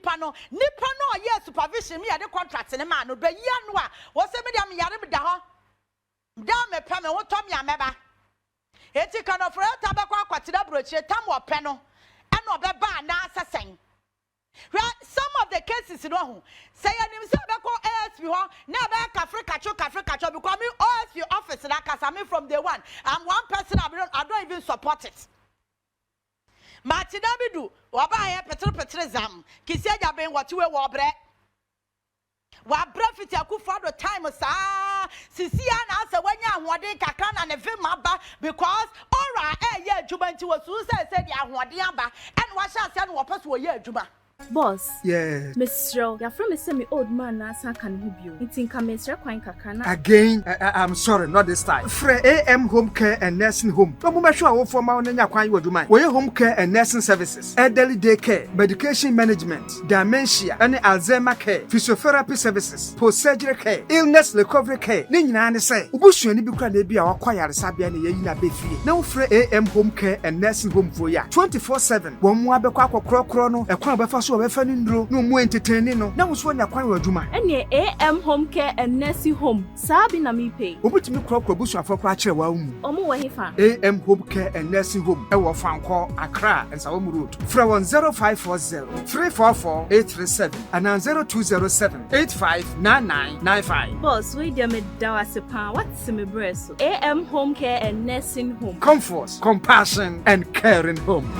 nipa no, nipa no a ɔyɛɛ supervision me yɛde contract no maa no, bɛyi ano a, ɔse me deɛ meyare meda hɔ, da a mepɛ me ho tɔ me a mɛba. Enti Ken Ofori-Atta bɛkɔ akɔtena aburokyire tam ɔpɛ no ɛna ɔbɛba anaa sɛ sɛn? Hwɛ some of the cases no wahu, sɛ yɛnim sɛ ɛbɛkɔ ASP hɔ na ɛbɛyɛ kafre katwo kafre katwo because me OSP office no ankasa me from day one I'm one person I don't, I don't even support it. Mate da bi du wɔbaeɛ petere petere zam kisi agya ben wɔte wei wɔbrɛ. Wabrɛ fiti Akufo Addo time saa sisi a na asɛ wanya ahoɔden kakra na ne vim aba because ora ɛyɛ adwuma nti wɔsusu sɛ ɛsɛ deɛ ahoɔden aba ɛna wahyɛ aseɛ na wɔpɛ so wɔyɛ adwuma. Boss, Yes. mesrɛ wo, yɛafrɛ me sɛ me old man no asan aka ne ho bio, nti nka mesrɛ kwan kakra na. Again, I'm sorry, not this time. Frɛ AM Home Care and Nursing Home na wɔmmɛhwɛ awofoɔ ma wo no nya kwan yɛ w'adwuma. Wɔyɛ home care and nursing services, elderly day care, medication management, dementia ne Alzheimer care, physiotherapy services, post-surgery care, illness recovery care. Ne nyinaa ne sɛ, wobusuani bi kora na ebi a wakɔ ayaresabea na yɛyi no abɛ fie na wofrɛ AM Home Care and Nursing Home foɔ yi a, 24/7 wɔn mu abɛkɔ akɔkorɔkorɔ no, ɛkwan a wɔbɛfa so a wɔbɛfa no nnuro na wɔn entertain no na wo nso anya kwan wɔ adwuma. Ɛneɛ AM Home Care and Nursing Home, saa bi na mepɛ yi. Wobɛtumi korɔkorɔ busuafoɔ koraa kyerɛ wɔn mu. Ɔmo wɔ hefa? AM Home Care and Nursing Home ɛwɔ Fankɔ, Accra, Nsawam Road. Frɛ wɔn 0540 344 837 anaa 0207 859995. Boss, wei deɛ meda wo ase paa, woate me berɛ so. AM Home Care and Nursing Home. Comfort, compassion, and caring home.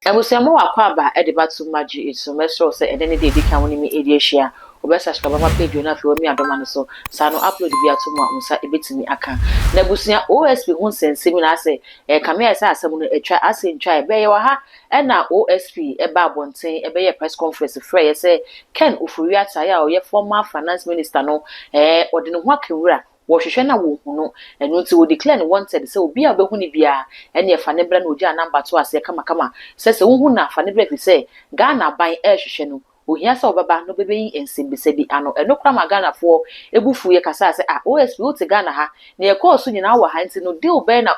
Abusuamu wakɔ aba de ba to magye esu. Mɛsrɛ sɛ ɛnɛ ne deɛ edi kan wo ne me edi ahyia, wobɛ subscribe ama page no, afei wɔmi adɔma no so saa no, upload bi ato mu a, wo nsa ebɛtumi aka. Na abusua, OSP ho nsɛnsɛm na asɛ ɛkame ayɛ sɛ asɛm no atwa asɛ ntwa. Ɛbɛyɛ wɔ ha ɛna OSP ɛba abɔnten ɛbɛyɛ press conference frɛ yɛ sɛ Ken Ofori-Atta a ɔyɛ former finance minister no, ɔde ne ho akawura, wɔhwehwɛ na wɔnhu no. Ɛno nti wɔ declare no wanted sɛ obi a ɔbɛhu no biara ɛne ɛfa ne brɛ na ogya number to aseɛ kamakama sɛ wohu no afa ne brɛ, fi sɛ Ghana aban ɛrehwehwɛ no, ohia sɛ ɔbɛba na ɔbɛbɛyi nsɛmbisa bi ano. Ɛno kora ma Ghanafoɔ ebufu yɛ kasa sɛ, ah, OSP, wote Ghana ha na yɛkɔɔ so nyinaa wɔ ha, nti no deal bɛn na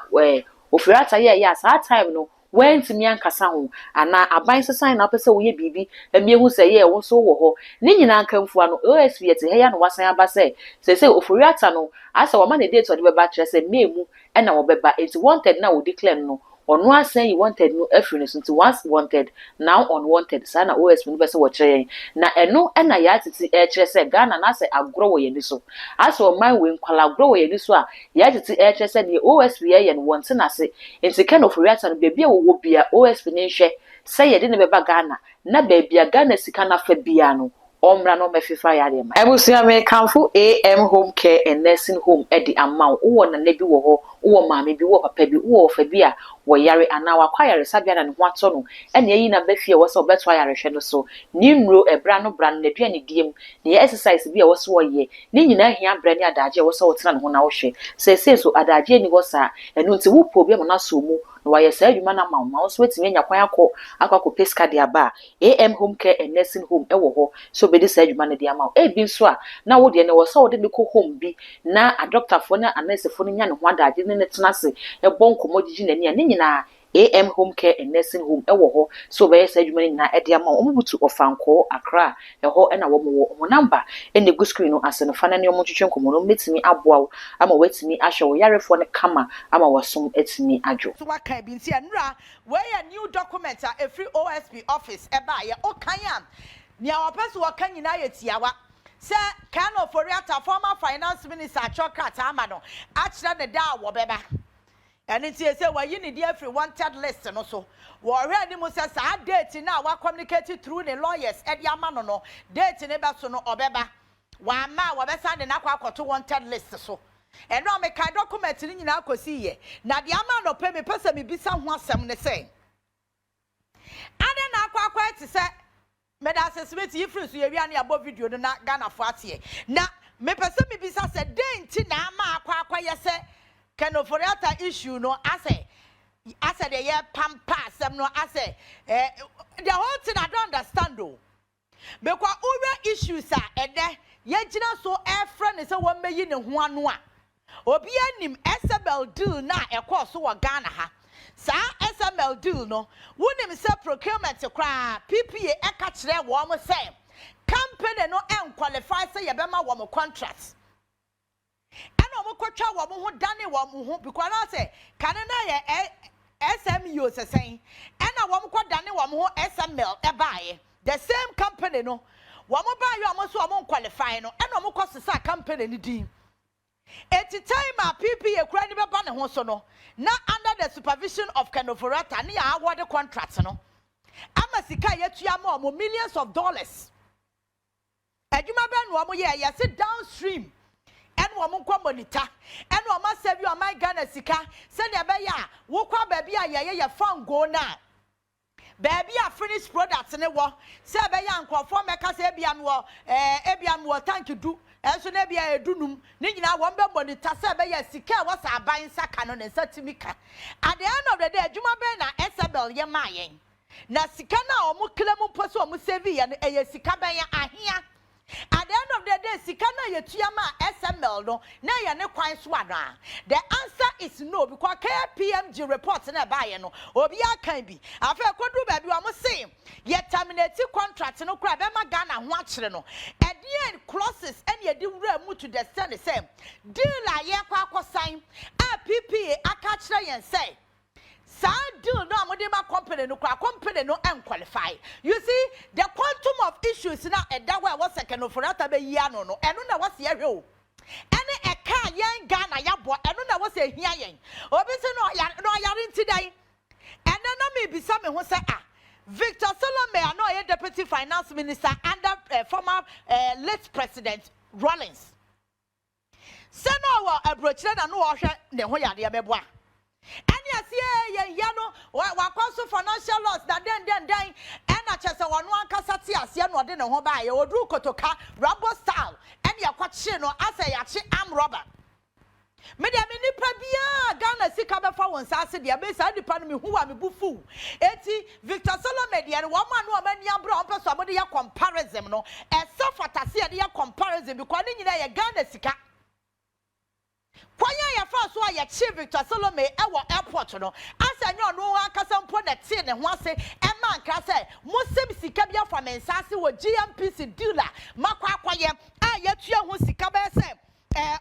Ofori-Atta yɛ yɛ a saa time no wɔntumi ankasa ho, anaa aban sesan na wopɛ sɛ woyɛ biribi ɛmi ehu sɛ yɛ wo nso wɔ hɔ ne nyinaa nkamfua no. OSP yɛte ha yi na wasan aba sɛ Ofori-Atta no asɛ wɔma ne date ɔde bɛba, kyerɛ sɛ May mu ɛna wɔbɛba. Nti wanted na wɔde declare no, ɔno asan yi wanted no afiri ne so, nti once wanted, now unwanted. Saa na OSP no bɛ sɛ wɔkyerɛ yɛn na ɛno ɛna yɛatete ɛkyerɛ sɛ Ghana n'asɛ agorɔ wɔ yɛn ani so, asɛ ɔman wei nkwala agorɔ wɔ yɛn ani so a yɛatete ɛkyerɛ sɛ deɛ OSP yɛyɛ no wɔn te n'ase. Nti Ken Ofori-Atta no, beebi a wɔwɔ bia, OSP ne nhwɛ sɛ yɛde ne bɛba Ghana na beebi a Ghana sika n'afa bia no, ɔmmra na ɔmmɛfefa yɛ adeɛ ma. Abusua, mekamfo AM Home Care and Nursing Home de ama wo. Wowɔ nana bi wɔ hɔ, wowɔ maame bi, wowɔ papa bi, wowɔ ɔfa bi a wɔyare anaa wakɔ ayaresabea na ne ho atɔ no, ɛna ayi n'aba fie a ɛwɔ sɛ ɔbɛto ayarehwɛ no so ne nnuro ɛbra no bra no, n'aduane die mu, ne exercise bi a ɛwɔ sɛ ɔyɛ ne nyinaa hia brɛ ne adagye a ɛwɔ sɛ ɔtena ne ho na wohwɛ. Seesei so adagye ni hɔ saa. Ɛno nti wopɛ obi ama no asɔ mu na wayɛ saa adwuma no ama wo, ma wo nso watumi anya kwan akɔ akɔpɛ sika de aba a, AM Home Care and Nursing Home ɛwɔ hɔ sɛ obɛdi saa adwuma no de ama wo. Ebi nso a na wo deɛ no ɛwɔ sɛ wode ne kɔ home bi na adɔktafoɔ ne anɛɛsefoɔ no nya ne ho adagye ne tena ase ɛbɔ nkɔmmɔ gyigyi n'ani a, ne nyinaa AM Home Care and Nursing Home ɛwɔ hɔ sɛ wɔbɛyɛ saa adwuma no nyinaa ɛde ama wo. Wɔn butu Ɔfankɔɔ, Accra, ɛhɔ ɛna wɔn wɔ. Wɔn number ɛna egu screen no ase no, fa na ne wɔn twetwe nkɔmmɔ no, wɔn bɛtumi aboa wo ama wɔatumi ahwɛ wo yarefoɔ no kama ama wɔasom atumi adwo. So waka bi nti ɛnura wei yɛ new document a efiri OSP office ɛbaayɛ. Ɔkan a, nea wɔpɛ so wɔka nyinaa yɛ tiawa sɛ Ken Ofori-Atta, former finance minister, atwerɛ krataa ama no akyerɛ ne da a wɔbɛba. Ɛno nti ɛsɛ wɔyi ne deɛ afiri wanted list no so. Wɔhwɛ anim sɛ saa date no a wa communicate through ne lawyers ɛde ama no, date ne bɛ so no, ɔbɛba. Wama a, wɔbɛsan de n'akɔ akɔto wanted list so. Ɛno a mekae document no nyinaa kɔsi yɛ na deɛ ama anɔpɛ mepɛ sɛ mebisa ho asɛm ne sɛ, ade na akɔ te sɛ mɛda Smith yi firi so. Yɛwia ne abɔ video no na Ghanafoɔ ateɛ na mepɛ sɛ mebisa sɛ den nti na ama akɔyɛ sɛ Ken Ofori-Atta issue no asɛ deɛ yɛ pampa asɛm no asɛ the whole thing, I don't understand o, because wowɛ issues a ɛnɛ yɛgyina so ɛfrɛ ne sɛ wɔmmɛyi ne ho ano a, obiara nim Isabel deal na ɛkɔɔ so wɔ Ghana ha. Saa SML deal no, wonim sɛ procurement koraa PPA ɛka kyerɛ wɔn sɛ company no ɛnqualify sɛ yɛbɛma wɔn contract. Ɛna wɔn kɔtwa wɔn ho dane wɔn ho because na sɛ kane na yɛ SMU sɛsɛn, ɛna wɔn kɔ dane wɔn ho SML ɛbaayɛ. The same company no, wɔn baayɛ, wɔn nso wɔn nqualify no, ɛna wɔn kɔ sisa company no din. Eti time a PPA kura ni bɛba ne ho so no, na under the supervision of Ken Ofori-Atta ne yɛ award contract no ama sika a yɛtua ama wɔn, millions of dollars. Adwuma bɛn na wɔn yɛ? Yɛsi downstream ɛna wɔn nkɔ monitor, ɛna wɔn asɛbi ɔman Ghana sika sɛdeɛ ɛbɛyɛ a wokɔ baabi a yɛyɛ yɛ fango na baabi a finished product ne wɔ, sɛ ɛbɛyɛ a nkurɔfoɔ mɛka sɛ ebia mi wɔ ebia mi wɔ tank 10, ɛnso na ebia 15 ne nyinaa wɔn bɛ monitor sɛ ɛbɛyɛ sika a wɔsɛ aban nsa ka no ne nsa timi ka. At the end of the day, adwuma bɛn na SML yɛ maa yɛn? Na sika no a wɔn kila mu mpo sɛ wɔn save yɛ no, ɛyɛ sika bɛn ahia? At the end of the day, sika no a yɛtua ma SML no na yɛ ne kwan so anaa? The answer is no, because KPMG report na ɛbaayɛ no, obiara kan bi. Afei koduru baabi wɔn se yɛ terminate contract no koraa, bɛma Ghana ho akyerɛ no. Ɛdeɛn clauses ɛna yɛde wura mu to the extent sɛ deal a yɛkɔ akɔsan a PPA aka kyerɛ yɛn sɛ saa deal no a wɔde ma company no kora, company no nqualify? You see the quantum of issues na ɛda hɔ a ɛwɔ sɛ Ken Ofori-Atta bɛyi ano no, ɛno na wɔsi ɛhwɛ o. Ɛne ɛka a yɛn Ghana yɛabɔ, ɛno na wɔsɛ ehia yɛn. Obi sɛ na ɔyare na ɔyare nti dan ɛnɛ na mebisa me ho sɛ, ah, Victor Selormey a na ɔyɛ deputy finance minister under former late President Rawlings, sɛ na ɔwɔ aburokyerɛ na no ɔhwɛ ne ho yadeɛ bɛboa, ɛne aseɛ yɛn hia no wakɔ so financial loss na den den den, ɛna kyerɛ sɛ ɔno ankasa te aseɛ na ɔde ne ho baayɛ oduru Kotoka Rambo style, ɛne yɛkɔkyee no asɛ yɛakye arm robber. Me deɛ, me nipa biara Ghana sika bɛfa wɔn nsa ase deɛ, bɛ saa nipa no mehu wa me bu fu. Eti Victor Selormey deɛ no, wɔn a no wɔn ani abere a wɔn pɛ so a wɔde yɛ comparison no, ɛsɛ fata se yɛde yɛ comparison because ne nyinaa yɛ Ghana sika. Kwan a yɛfa so a yɛkye Victor Selormey ɛwɔ airport no, asɛ nyɛ ɔno ankasa mpo na ɛtee ne ho ase ɛma nkra sɛ mosɛm sika bi afa me nsa ase wɔ GMPC deal a makɔ akɔyɛ a yɛtua ho sika bɛyɛ sɛ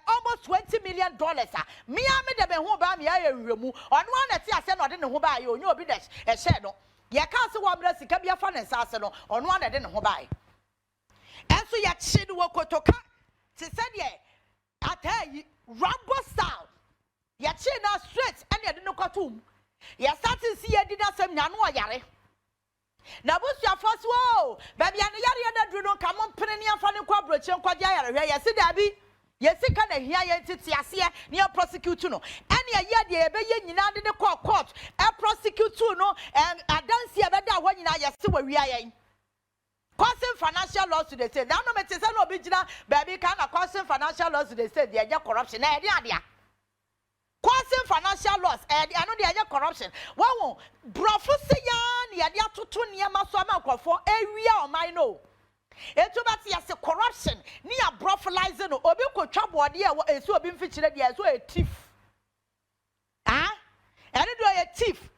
almost $20 million a mmea me de me ho baa me ayɛ nhwɛmu. Ɔno ara na ɛte ase na ɔde ne ho baa yɛ, onye obi na ɛhyɛ no. Yɛka sɛ wɔmmerɛ sika bi afa ne nsa ase no, ɔno ara na ɛde ne ho baa. Ɛnso yɛkye no wɔ Kotoka te sɛdeɛ ataa yi Rambo style, yɛkye na straight ɛna yɛde no kɔto mu. Yɛsate si yɛdi n'asɛm nya no, ɔyare na abusuafoɔ so o, baabi a ne yareɛ no aduru no, nka mo mpene ne yɛmfa no nkɔ aburokyire nkɔgye ayarehwɛ. Yɛsi daabi, yɛsi ka na hia yɛn tete aseɛ ne yɛn prosecute no. Ɛne ɛyɛ deɛ yɛbɛyɛ nyinaa de ne kɔɔ court, ɛ prosecute no, ɛ adansi a ɛbɛda hɔ nyinaa, yɛsi wɔ wia yɛn, causing financial loss to the state. Na no mete sɛ na obi gyina baabi ka na causing financial loss to the state deɛ, ɛnyɛ corruption. Na ɛde adea causing financial loss, ɛde ɛno deɛ ɛnyɛ corruption. Wɔn borɔfo se yaa na yɛde atoto nneɛma so ama nkurɔfoɔ ewia ɔman no. Etu bɛte yɛse corruption ne yɛ aborɔfolize no. Obi kotwa bɔɔdeɛ a ɛwɔ esi obi mfikyire deɛ, ɛso yɛ thief. Ah, ɛno deɛ ɔyɛ thief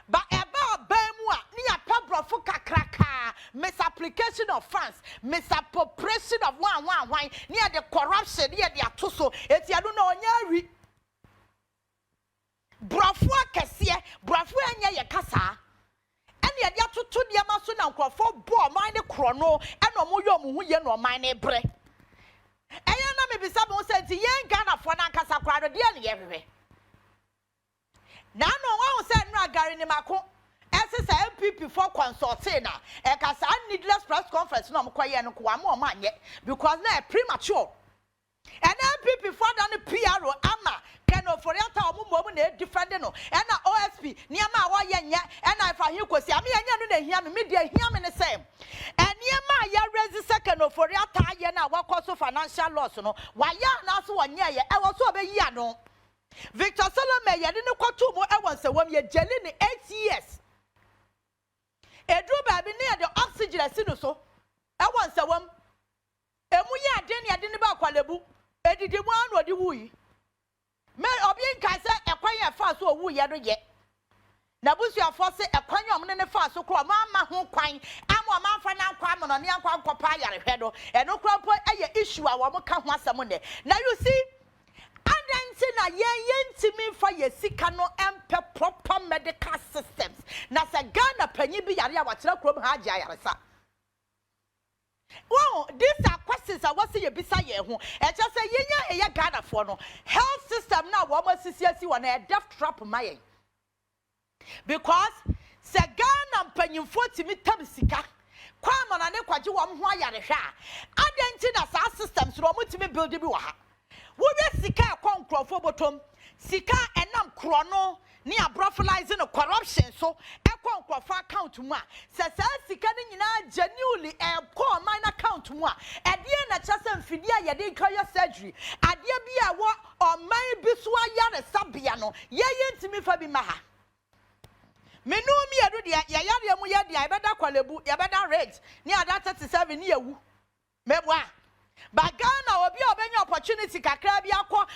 ba. Ɛba ɔban mu a, ne yɛapɛ borɔfo kakrakaa, misapplication of funds, misappropriation of one one one, ne yɛde corruption ne yɛde ato so. Eti ɛno na ɔnyɛ awi borɔfo akɛseɛ, borɔfo ɛnyɛ yɛ kasaa ɛne yɛde atoto nneɛma so na nkurɔfoɔ bɔ ɔman ne korɔ no, ɛna ɔmo yɛ ɔmo ho yie na ɔman ne brɛ. Ɛyɛ na mebisa mo sɛ, nti yɛn Ghanafoɔ n'ankasa koraa no, deɛ ne yɛhwehwɛ naano wɔn sɛ nnura Gary Nimako ɛsɛ sɛ NPP foɔ consulting na ɛka saa needless press conference na ɔmo kɔ yɛ no ko wɔn ama ɔmo anyɛ because na ɛ premature. Ɛna NPP foɔ da no PRO ama Ken Ofori-Atta, ɔmo mmom na edefend no, ɛna OSP nneɛma a wɔyɛ nyɛ, ɛna ɛfa he kosi ame ɛnyɛ no na ehia me. Me deɛ, ehia me ne sɛ nneɛma a yɛrezi sɛ Ken Ofori-Atta ayɛ no a wɔkɔ so financial loss no, wayɛ anaasɛ wɔnyɛ yɛ, ɛwɔ so ɔbɛyi ano. Victor Selormey, yɛde no kɔto mu ɛwɔ Nsawam, yɛ jail ne 8 years. Eduru baabi ne yɛde oxygen asi no so ɛwɔ Nsawam, emu yɛ aden ne yɛde ne ba Korle Bu, edidi mu ara na ɔde wuyi. Mɛ obi nka sɛ ɛkwan yɛ fa so owu yɛ no yɛ. N'abusuafoɔ se ɛkwan a wɔne no faa so koraa wɔamma ho kwan amma wɔamfa no ankɔ amanɔne ankɔ ankɔpɛ ayarehwɛ no, ɛno koraa mpo yɛ issue a wɔka ho asɛm nnɛ. Na you see, adɛn nti na yɛn yɛntumi mfa yɛn sika no mpɛ proper medical systems na sɛ Ghana panyin bi yare a watena kurom ha agye ayaresa? Wahu, these are questions a wɔse yɛbisa yɛn ho. Ɛkyerɛ sɛ yɛn a yɛyɛ Ghanafoɔ no, health system no a wɔn asisi asi hɔ no, ɛyɛ death trap ma yɛn. Because sɛ Ghana mpanyinfoɔ tumi tam sika kɔ amanɔne kɔgye wɔn ho ayarehwɛ a, adɛn nti na saa systems no wɔn ntumi build bi wɔ ha? Wohwɛ sika a ɛkɔ nkurɔfoɔ bɔtɔm, sika a ɛnam korɔno ne aborɔfolize no corruption so ɛkɔ nkurɔfoɔ account mu a, sɛ saa sika no nyinaa genuinely ɛkɔ ɔman no account mu a, ɛdeɛn na ɛkyerɛ sɛ mfidie a yɛde rekɔyɛ surgery, adeɛ bi a ɛwɔ ɔman bi so ayaresabea no, yɛn yɛntumi mfa bi mma ha? Me ne wo mmienu deɛ, yɛn yareɛ mu yɛ den a, yɛbɛda Korle-Bu, yɛbɛda Ridge, ne Ada 37 ne yɛawu. Meboa? But Ghana obi a ɔbɛnya opportunity kakraa bi akɔ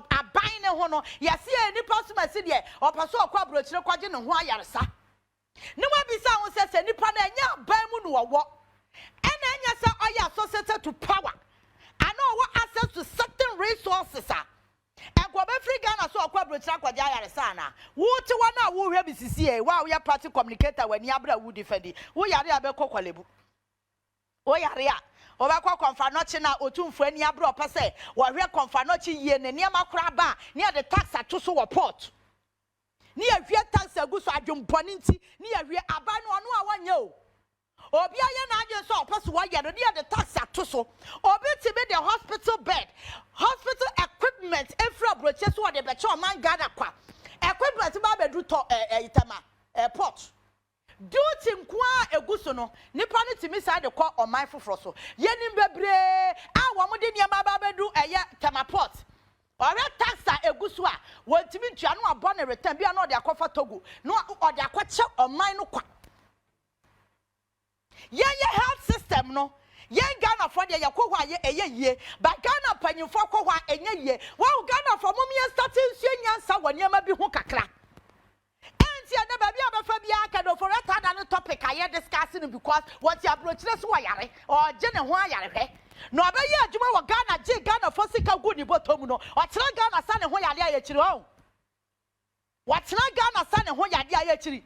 aban ne ho no, yɛse yɛyɛ nipa som asi deɛ ɔpɛ sɛ ɔkɔ aburokyire kɔgye ne ho ayaresa. Ne wabisa ho sɛ sɛ nipa no ɛnyɛ aban mu na ɔwɔ, ɛna ɛnyɛ sɛ ɔyɛ associated to power anaa ɔwɔ access to certain resources a, ɛnka ɔbɛfiri Ghana sɛ ɔkɔ aburokyire akɔgye ayaresa anaa? Wote hɔ no a worehwɛ me sisi ei, wo a woyɛ party communicator w'ani abere a wodefendi, wo yare a bɛkɔ Korle-Bu. Woyare a, wobɛkɔ kɔmfanɔkye na Otumfoɔ ani abere a ɔpɛ sɛ wɔhwɛ kɔmfanɔkye yie ne nneɛma koraa ba a, ne yɛde tax ato so wɔ port. Ne yɛhwie tax agu so adwembɔne nti, ne yɛhwie aban no ɔno a wɔnyɛ o. Obi ayɛ n'adwene sɛ ɔpɛ sɛ wɔyɛ no, ne yɛde tax ato so. Obi tumi de hospital bed, hospital equipment efiri aburokyire so wɔde bɛkyɛ ɔman Ghana kwa. Equipment ba abɛduru tɔ ɛɛ ɛyi Tema ɛɛ port. Duty nko ara a egu so no, nnipa no tumi san de kɔ ɔman foforɔ so. Yɛnim bebree a wɔde nneɛma aba abɛdu ɛyɛ Tema port. Ɔhwɛ tax a egu so a, wɔntumi ntua na wabɔ ne return, bi a na ɔde akɔfa Togo, na ɔde akɔkyɛ ɔman no kwa. Yɛn yɛ health system no, yɛn Ghanafoɔ deɛ yɛkɔ hɔ a yɛ ɛyɛ yie, but Ghana mpanyinfoɔ kɔ hɔ a ɛnyɛ yie. Wahu Ghanafoɔ mom yɛn start nsua nyansa wɔ nneɛma bi ho kakra. Ɛnti ɛnɛ baabi a wobɛfa biara Ken Ofori-Atta da ne topic a yɛ discuss no because wɔte abrokyire so ɔyare, ɔregye ne ho ayarehwɛ. Na ɔbɛyɛ adwuma wɔ Ghana gyee Ghanafoɔ sika guu ne bɔtɔ mu no, ɔtena Ghana sa ne ho yareɛ a yɛkyiri ɔn. Watena Ghana sa ne ho yadeɛ a yɛkyiri.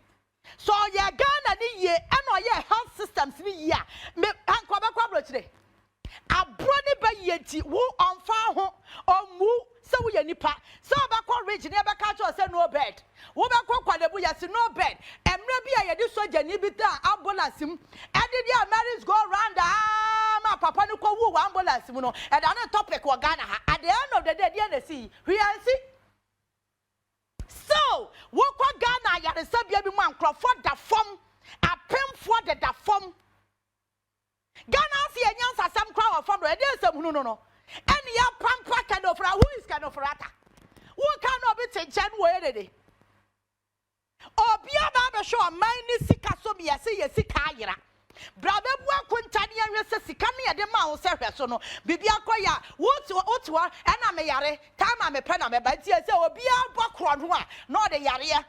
Sɛ ɔyɛɛ Ghana no yie ɛna ɔyɛɛ health systems no yie a, me anka ɔbɛkɔ abrokyire. Aborɔ ne ba yie nti wo ɔmfaa ho, ɔmmu wo sɛ woyɛ nipa. Sɛ wobɛkɔ ridge ne yɛbɛka akyerɛ wo sɛ no bed, wobɛkɔ Kwalebu yɛse no bed. Mmerɛ bi a yɛde sogyani bi tenaa ambulance mu ɛde deɛ a merries go round aa ma papa no kɔwuu wɔ ambulance mu no, ɛdanee topic wɔ Ghana ha. At the end of the day deɛn na ɛsii? Hwee ansi. Still wokɔ Ghana ayaresabea bi mu a nkorɔfoɔ da fam, apemfoɔ deda fam. Ghana ase yɛ nyansasɛm koraa wɔ fam do, ɛdeɛn nsɛm hunu no no ɛne yɛ pampa Ken Ofori, who is Ken Ofori-Atta? Wo ka na obi te nkyɛn no wɔyɛ dede. Obi aba abɛhwɛ ɔman ne sika so me yɛse yɛ sika ayera. Bra bɛbu akonta ne yɛnhwɛ sɛ sika no yɛde maa wo sɛ hwɛ so no biribi akɔ yɛ a, wote wote hɔ ɛna me yare, time a mepɛ na mɛba nti ɛsɛ obiara bɔ korɔ no a na ɔde yareɛ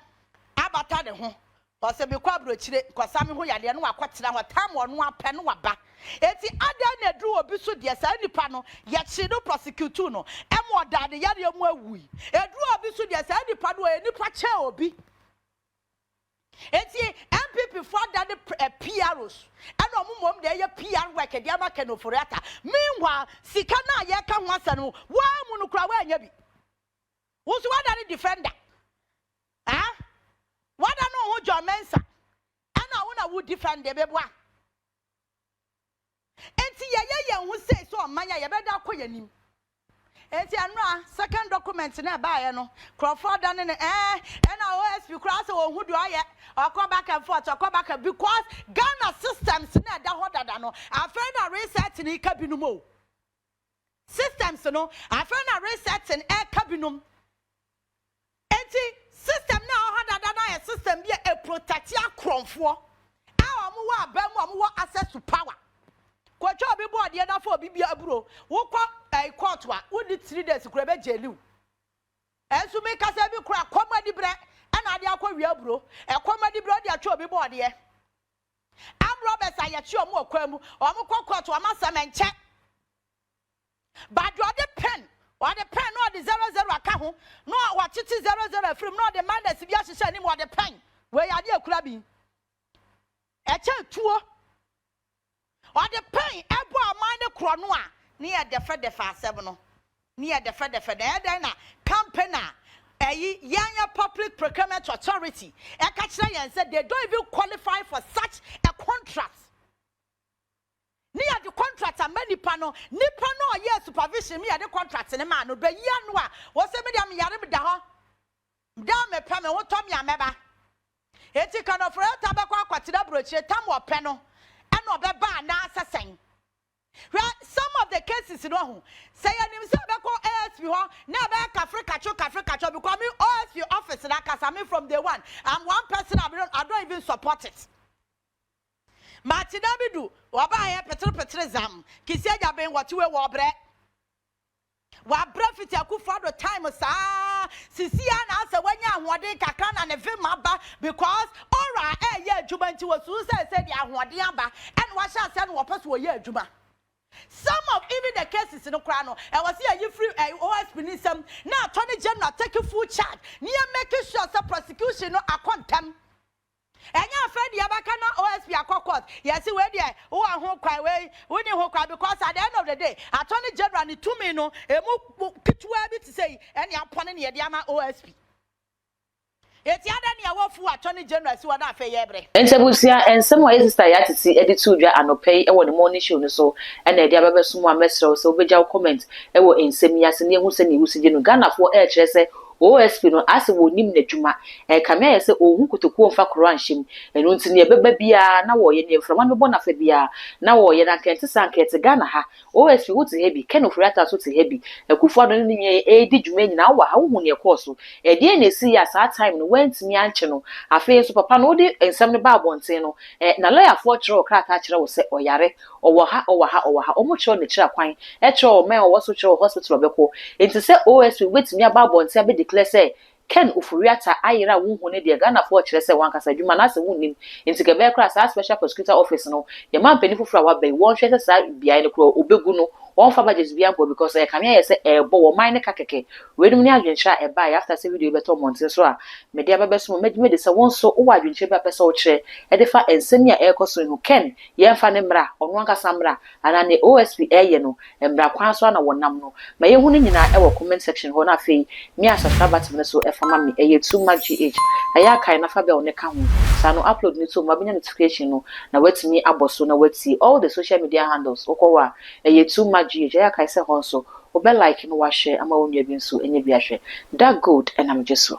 abata ne ho. Ɔsɛ mekɔ abrokyire kɔsa me ho yadeɛ na wakɔ tena hɔ time ɔno apɛ na waba eti adɛn na ɛduru obi so deɛ saa nipa no yɛkyee no prosecutuu no ɛma ɔdaa ne yareɛ mu awui ɛduru obi so deɛ saa nipa no ɔyɛ nipa kyɛn obi eti NPP foɔ adane PROs ɛna ɔmo mmom na ɛyɛ PR work de ama Ken Ofori-Atta meanwhile sika no a yɛka ho asɛm no woamu no koraa woannya bi wo nso woadane defender. Ah wada no ho John Mensah ɛna wo na wo defend de beboa enti yɛyɛ yɛn ho sei sɛ ɔman a yɛbɛda akɔ yɛn anim enti ɛnora second document na ɛbaeɛ no nkurɔfoɔ adane no ɛɛ ɛna OSP koraa sɛ wɔn ho deɛ ɔyɛ ɔkɔ back and forth ɔkɔ back and because Ghana systems na ɛda hɔ dada no afei na reset no ka binom o systems no afei na resetting ɛka binom. Enti system no a ɛwɔ hɔ dada no ayɛ system bi a ɛprotɛte akorɔmfoɔ a wɔwɔ aban mu a wɔwɔ access to power. Kɔtwa obi bɔɔdeɛ na fa obi bi aburo, wokɔ ɛyi court a, wonni 3 days koraa ɛbɛ jaili wo. Ɛnso mekasa bi koraa kɔm anibrɛ ɛna ade akɔ wia aburo. Ɛkɔm adibere ɔde atwa obi bɔɔdeɛ. Armed robbers a yɛkye wɔn wɔ kwan mu, wɔn kɔ court, wɔn asɛm nkyɛ. But deɛ ɔde pen, ɔde pen na ɔde 00 aka ho, na watete 00 afiri mu, na ɔde minus bi ahyehyɛ anim, ɔde pen. Wei adeɛ akura bi. Ɛkyɛ tuo. Ɔde pen ɛbɔ aman ne korɔ no a, ne yɛ dɛfɛdɛfɛ asɛm no. Ne yɛ dɛfɛdɛfɛ na ɛyɛ dɛn na company a ɛyi yɛn yɛ Public Procurement Authority ɛka kyerɛ yɛn sɛ they don't even qualify for such a contract, ne yɛde contract ama nipa no, nipa no ɔyɛ supervision mi, yɛde contract ne maa no bɛyi ano a wɔsɛ mi deɛ mi yare mi da hɔ da mepɛ me ho tɔ mi amɛba. Eti Ken Ofori-Atta bɛkɔ akɔtena aburokyire tam wɔpɛ no ɛna ɔbɛba anaasɛ sɛn? Hwɛ, some of the cases no ho sɛ yɛnim sɛ ɛbɛkɔ ASP hɔ na ɛbɛyɛ kafre katwo kafre katwo, because me OSP office na kasa me from day one, I'm one person, I don't even support it. Maate da bi du wɔbaayɛ petere petere zam Kissi Agyebeng wɔte wei wɔ brɛ wabrɛ fiti Akufo-Addo time saa sisi a na asɛ wanya ahoɔden kakra na ne vim aba because ɔra ɛyɛ adwuma nti wɔsusu sɛ deɛ ahoɔden aba ɛna wahyɛ asɛ no wɔpɛ so wɔyɛ adwuma. Some of even the cases no kora no, ɛwɔ sɛ yɛyi firi OSP ne nsɛm na Attorney General take full charge ne yɛ make sure sɛ prosecution no akɔ ntɛm. Ɛnyɛ afɛ deɛ ɛbɛka na OSP akɔ court, yɛsi wei deɛ wowɔ ho kwan, wei woni ho kwan, because at the end of the day, Attorney General ne tumi no emu ketewa bi te sɛ yi ɛne apɔne ne yɛde ama OSP eti ada ne ɛwɔ fu Attorney General si wɔ na afɛ yɛ brɛ. Nti abusua, nsɛm a yɛ sister yɛ atete de to dwa anɔpɛ yi wɔ ne morning show no so ɛna ɛde abɛbɛso mu a mɛsrɛ wo sɛ wobɛgya wo comment wɔ nsɛm yi ase na ehu sɛ ne ewu si gye no. Ghanafoɔ ɛrekyerɛ sɛ OSP no asɛ wɔnim n'adwuma, ɛkame ayɛ sɛ ɔnhu kotokuo mfa koro anhyɛ mu. Ɛno nti nea ɛbɛba biara na wɔyɛ, nea mframa no bɛbɔ n'afa biara na wɔyɛ. Na nkɛnte sa nkɛnte Ghana ha, OSP wote ha bi, Ken Ofori-Atta so te ha bi, Akufo-Addo ne ne nua ɛredi dwuma nyinaa wɔ ha. Wohu nea ɛkɔɔ so, ɛdeɛn na esi yɛ a saa time no wɔntumi ankye no? Afei nso papa no wode nsɛm no ba abɔnten no na lɔyafoɔ kyerɛ wɔ krataa kyerɛ wo sɛ ɔyare, ɔwɔ ha, ɔwɔ ha, ɔwɔ ha. Ɔmo kyerɛw ne kyerɛ kwan, ɛkyerɛw ɔman a ɔwɔ so, kyerɛw hospital ɔbɛkɔ. Nti sɛ OSP wobɛtumi aba abɔnten abɛ declare sɛ Ken Ofori-Atta ayera a wohu ne deɛ, Ghanafoɔ kyerɛ sɛ wankasa adwuma na asɛ wonnim. Nti kɛbɛyɛ koraa saa Special Prosecutor Office no, yɛma mpanin foforɔ a waba yi wɔnhwɛ sɛ saa beaeɛ no koraa obɛgu no, wɔmfa budget bi ankɔ because ɛyɛ kame ayɛ sɛ ɛɛbɔ wɔ man ne ka kɛkɛ. Weinom ne adwenkyerɛ a ɛbaeɛ after sɛ video yi bɛtɔ mmɔnten so a mede abɛbɛso mu. Mɛgye mede sɛ wo nso wowɔ adwenkyerɛ bi a pɛ sɛ wokyerɛ ɛde fa nsɛm yi a ɛrekɔ so yi ho. Ken yɛmfa ne mmra, ɔno ankasa mmra, anaa ne OSP ɛyɛ no mmra kwan so ana wɔnam no? Ma yɛhu no nyinaa ɛwɔ comment section hɔ. Na afei me a subscribe button no so ɛfa ma me, ɛyɛ Too Much GH. Ɛyɛ akae na fa bell ne ka ho saa no, upload ne to mu abɛnya notification no na watumi abɔ so na watie. All the social media handles wokɔ hɔ a ɛyɛ Too Much GH. Ɛyɛ akae sɛ hɔ nso wobɛ like no wahyɛ ama wo nua bi nso ɛnyɛ bi ahwɛ. That good ɛna megye so.